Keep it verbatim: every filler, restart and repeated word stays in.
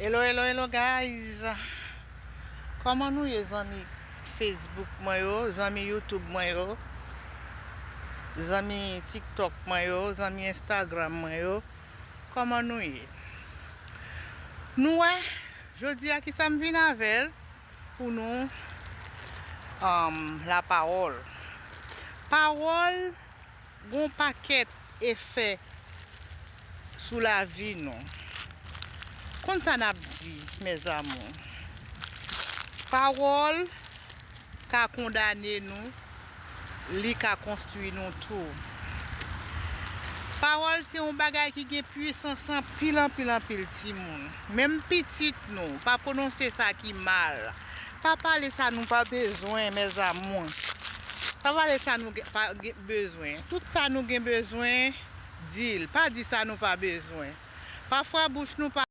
Hello, hello, hello, guys. Kòman nou ye, zanmi Facebook mwen yo, zanmi YouTube mwen yo, zanmi TikTok mwen yo, zanmi Instagram mwen yo? Kòman nou ye? Nou wè, jodi a ki sa m vin avè l pou nou, um, lapawòl. Pawòl gon pakèt efè sou lavi nou. Konn sa n ap di, mes amours. Pawòl ka kondane nou, li ka konstwi nou tou. Pawòl se yon bagay ki gen pwisans anpil, anpil, anpil, timoun. Menm pitit nou, pa pwononse sa ki mal. Pa pale sa nou pa bezwen, mes amours. Pa pale sa nou gen, pa gen bezwen. Tout sa nou gen bezwen, di l. Pa di sa nou pa bezwen. Pafwa bouch nou pa